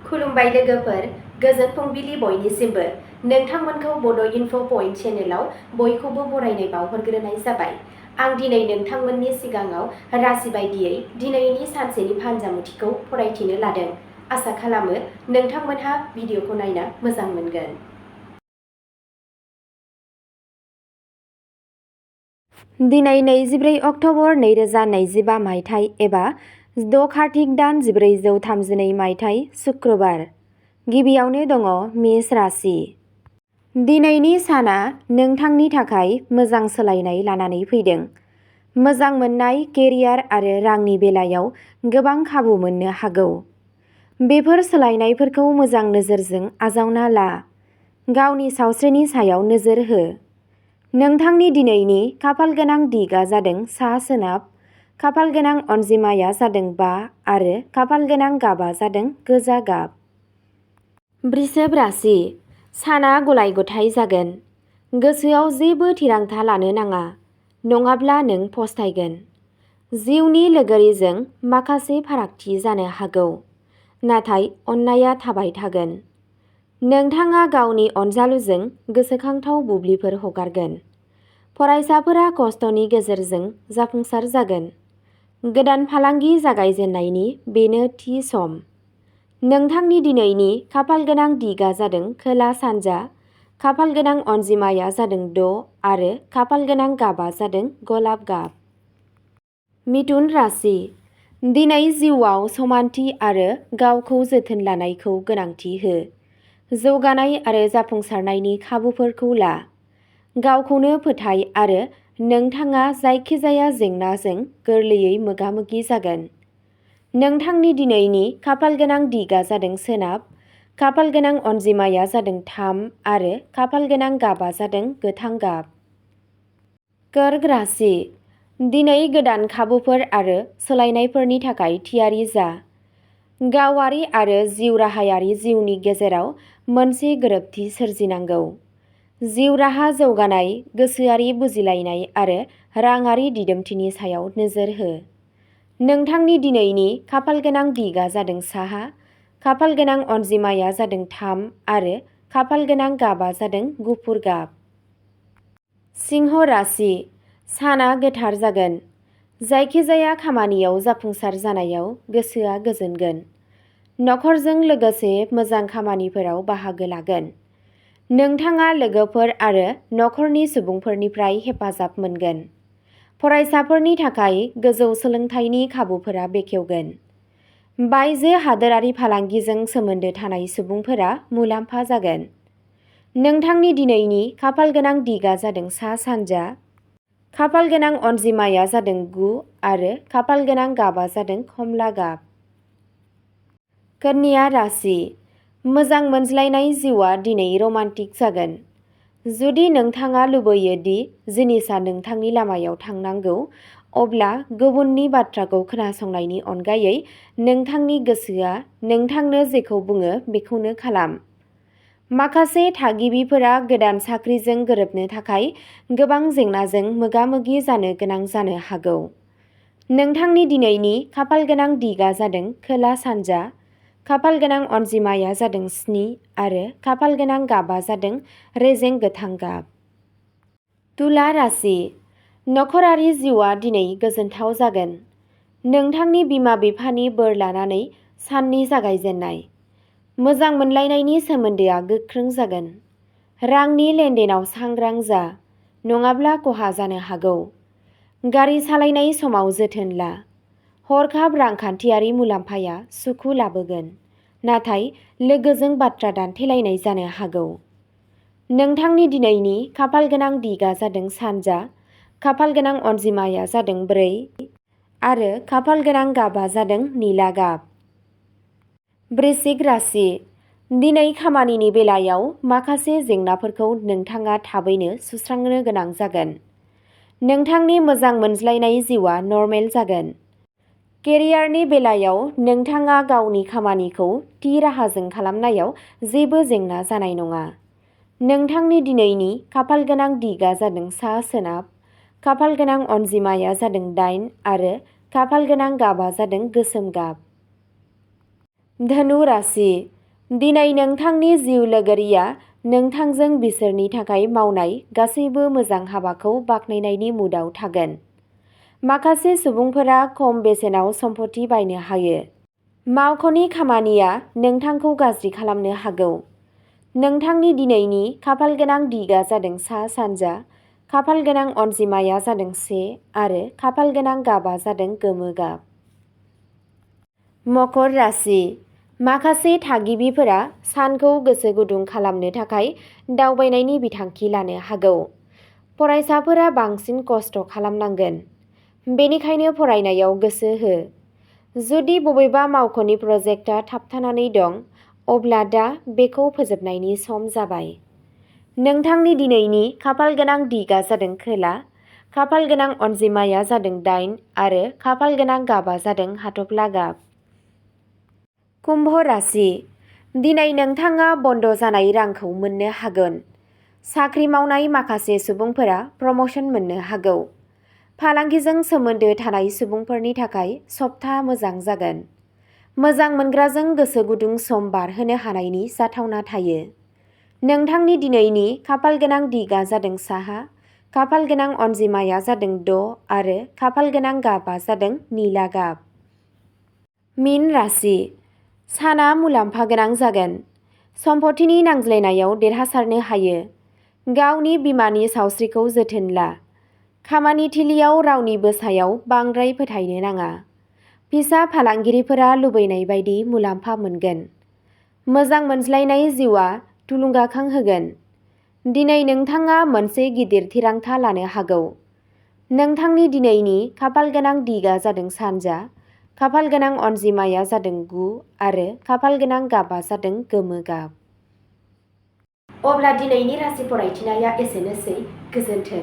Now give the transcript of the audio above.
खुलुमबाय लोगोफोर, गोजोन फुंबिलि बयनिसिमबो। नोंथांमोनखौ बड' इनफ' पइन्ट चेनेलाव बयखौबो बरायनाय बावहरग्रोनाय जाबाय। आं दिनै नोंथांमोननि सिगाङाव राशि बायदियै दिनैनि सानसेनि फानजामुथिखौ फरायथिनो लादों। आसा खालामो नोंथांमोनहा भिडिअखौ नायना मोजां मोनगोन। दिनै 24 अक्ट'बर 2025 मायथाइ एबा 6 कार्तिक दान 1432 मायथाइ शुक्रबार। गिबियावनो दङ मेष राशि। दिनैनि साना नोंथांनि थाखाय मोजां सोलायनाय लानानै फैदों। मोजां मोननाय, केरियार आरो रांनि बेलायाव गोबां खाबु मोननो हागौ। बेफोर सोलायनायफोरखौ मोजां नोजोरजों आजावना ला। गावनि सावस्रिनि सायाव नोजोर हो। नोंथांनि दिनैनि खाफालगोनां दिगआ जादों सा-सोनाब, खाफालगोनां अनजिमाया जादों 5 आरो खाफालगोनां गाबआ जादों गोजा गाब। वृषभ राशि। साना गलाय-गथाय जागोन। गोसोआव जेबो थिरांथा लानो नाङा, नङाब्ला नों फस्थायगोन। जिउनि लोगोरिजों माखासे फारागथि जानो हागौ, नाथाय अननायआ थाबाय थागोन। नोंथाङा गावनि अनजालुजों गोसोखांथाव बुब्लिफोर हगारगोन। फरायसाफोरा खस्थ'नि गेजेरजों जाफुंसार जागोन। गोदान फालांगि जागायजेननायनि बेनो थि सम। नोंथांनि दिनैनि खाफालगोनां दिगआ जादों खोला-सानजा, खाफालगोनां अनजिमाया जादों 6 आरो खाफालगोनां गाबआ जादों गलाब गाब। मिथुन राशि। दिनै जिउआव समानथि आरो गावखौ जोथोन लानायखौ गोनांथि हो। जौगानाय आरो जाफुंसारनायनि खाबुफोरखौ ला। गावखौनो फोथाय आरो नोंथाङा जायखिजाया जेंनाजों गोरलैयै मोगा-मोगि जागोन। नोंथांनि दिनैनि खाफालगोनां दिगआ जादों सोनाब, खाफालगोनां अनजिमाया जादों 3 आरो खाफालगोनां गाबआ जादों गोथां गाब। कर्क राशि। दिनै गोदान खाबुफोर आरो सोलायनायफोरनि थाखाय थियारि जा। गावारि आरो जिउ राहायारि जिउनि गेजेराव मोनसे गोरोबथि सोरजिनांगौ। जिउ राहा जौगानाय, गोसोआरि बुजिलायनाय आरो राङारि दिदोमथिनि सायाव नोजोर हो। नोंथांनि दिनैनि खाफालगोनां दिगआ जादों साहा, खाफालगोनां अनजिमाया जादों 3 आरो खाफालगोनां गाबआ जादों गुफुर गाब। सिंह राशि। साना गोथार जागोन। जायखिजाया खामानियाव जाफुंसार जानायाव गोसोआ गोजोनगोन। नखरजों लोगोसे मोजां खामानिफोराव बाहागो लागोन। नोंथाङा लोगोफोर आरो नखरनि सुबुंफोरनिफ्राय हेफाजाब मोनगोन। फरायसाफोरनि थाखाय गोजौ सोलोंथाइनि खाबुफोरा बेखेवगोन। बायजो हादोरारि फालांगिजों सोमोन्दो थानाय सुबुंफोरा मुलाम्फा जागोन। नोंथांनि दिनैनि खाफालगोनां दिगआ जादों सा-सानजा, खाफालगोनां अनजिमाया जादों 9 आरो खाफालगोनां गाबआ जादों खमला गाब। कन्या राशि। मोजां मोनज्लायनाय जिउआ दिनै रमान्टिक जागोन। जुदि नोंथाङा लुबैयो दि जिनिसआ नोंथांनि लामायाव थांनांगौ, अब्ला गुबुननि बाथ्राखौ खोनासंनायनि अनगायै नोंथांनि गोसोआ नोंथांनो जेखौ बुङो बेखौनो खालाम। माखासे थागिबिफोरा गोदान साख्रिजों गोरोबनो थाखाय गोबां जेंनाजों मोगा-मोगि जानो गोनां जानो हागौ। नोंथांनि दिनैनि खाफालगोनां दिगआ जादों खोला-सानजा, खाफालगोनां अनजिमाया जादों 7 आरो खाफालगोनां गाबआ जादों रेजें गोथां गाब। तुला राशि। नखरारि जिउआ दिनै गोजोनथाव जागोन। नोंथांनि बिमा-बिफानि बोर लानानै साननि जागायजेननाय। मोजां मोनलायनायनि सोमोन्दोआ गोख्रों जागोन। रांनि लेनदेनाव सांग्रां जा, नङाब्ला खहा जानो हागौ। गारि सालायनाय समाव जोथोन ला। हरखाब रांखान्थियारि मुलाम्फाया सुखु लाबोगोन, नाथाय लोगोजों बाथ्रा दान्थेलायनाय जानो हागौ। नोंथांनि दिनैनि खाफालगोनां दिगआ जादों सानजा, खाफालगोनां अनजिमाया जादों 4 आरो खाफालगोनां गाबआ जादों निला गाब। वृश्चिक राशि। दिनै खामानिनि बेलायाव माखासे जेंनाफोरखौ नोंथाङा थाबैनो सुस्रांनो गोनां जागोन। नोंथांनि मोजां मोनज्लायनाय जिउआ नरमेल जागोन। केरियारनि बेलायाव नोंथाङा गावनि खामानिखौ थि राहाजों खालामनायाव जेबो जेंना जानाय नङा। नोंथांनि दिनैनि खाफालगोनां दिगआ जादों सा-सोनाब, खाफालगोनां अनजिमाया जादों 8 आरो खाफालगोनां गाबआ जादों गोसोम गाब। धनु राशि। दिनै नोंथांनि जिउ लोगोरिया नोंथांजों बिसोरनि थाखाय मावनाय गासैबो मोजां हाबाखौ बाख्नायनायनि मुडआव थागोन। माखासे सुबुंफोरा खम बेसेनाव सम्पथि बायनो हायो। मावख'नि खामानिया नोंथांखौ गाज्रि खालामनो हागौ। नोंथांनि दिनैनि खाफालगोनां दिगआ जादों सा-सानजा, खाफालगोनां अनजिमाया जादों 1 आरो खाफालगोनां गाबआ जादों गोमो गाब। मकर राशि। माखासे थागिबिफोरा सानखौ गोसो गुदुं खालामनो थाखाय दावबायनायनि बिथांखि लानो हागौ। फरायसाफोरा बांसिन खस्थ' खालामनांगोन। बेनिखायनो फरायनायाव गोसो हो। जुदि बबेबा मावख'नि प्रजेक्टआ थाबथानानै दं, अब्ला दा बेखौ फोजोबनायनि सम जाबाय। नोंथांनि दिनैनि खाफालगोनां दिगआ जादों खोला, खाफालगोनां अनजिमाया जादों 8 आरो खाफालगोनां गाबआ जादों हाथफ्ला गाब। कुम्भ राशि। दिनै नोंथाङा बन्द जानाय रांखौ मोननो हागोन। साख्रि मावनाय माखासे सुबुंफोरा प्रम'शन मोननो हागौ। फालांगिजों सोमोन्दो थानाय सुबुंफोरनि थाखाय सप्ता मोजां जागोन। मोजां मोनग्राजों गोसो गुदुं सम बारहोनो हानायनि जाथावना थायो। नोंथांनि दिनैनि खाफालगोनां दिगआ जादों साहा, खाफालगोनां अनजिमाया जादों 6 आरो खाफालगोनां गाबआ जादों निला गाब। मीन राशि। साना मुलाम्फा गोनां जागोन। सम्पथिनि नांज्लायनायाव देरहासारनो हायो। गावनि बिमानि सावस्रिखौ जोथोन ला। खामानि थिलियाव रावनिबो सायाव बांद्राय फोथायनो नाङा। फिसा फालांगिरिफोरा लुबैनाय बायदि मुलाम्फा मोनगोन। मोजां मोनज्लायनाय जिउआ थुलुंगाखां होगोन। दिनै नोंथाङा मोनसे गिदिर थिरांथा लानो हागौ। नोंथांनि दिनैनि खाफालगोनां दिगआ जादों सानजा, खाफालगोनां अनजिमाया जादों 9 आरो खाफालगोनां गाबआ जादों गोमो गाब। अब्ला दिनैनि राशि फरायथिनाया एसेनोसै। गोजोन्थों।